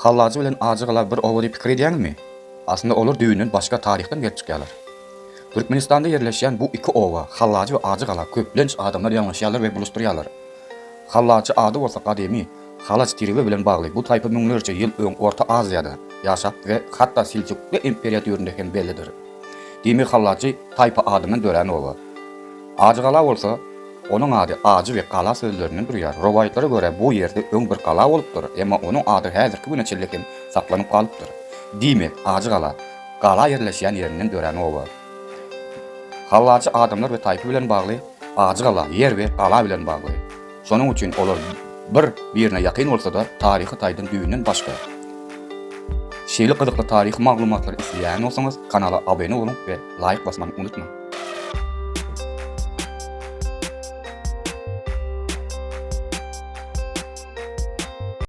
Hallajy bilen Ajygala bir oba diýip pikir edýäňizmi? Aslynda olar düýbünden başga taryhdan gelip çykýarlar. Türkmenistanda ýerleşýän bu iki oba, Hallajy we Ajygala köplenç adamlar ýalňyşýarlar we bulaşdyrýarlar. Hallajy ady bolsa gadymy Halaç tiribi bilen bagly, bu taýpa müňlerçe ýyl öň Orta Aziýada ýaşap we hatda Seljukly imperiýa döwründe hem bellidir. Diýmek Hallajy taýpa adyndan dörän oba. Ajygala bolsa, onuň ady ajy we gala sözlerinden durýar. Rowaýatlara görä bu ýerde öň bir gala bolupdyr, emma onuň ady häzirki güne çenli hem saklanyp galypdyr. Diýmek, Ajygala, gala ýerleşýän ýerinden dörän oba. Hallajy adamlar we taýpa bilen bagly, Ajygala ýer we gala bilen bagly. Şonuň üçin olar bir birine ýakyn bolsa-da, taryhy taýdan düýbünden başga. Şeýle gyzykly taryhy maglumatlary isleýän bolsaňyz, kanala abone boluň we laýk basmany unutmaň.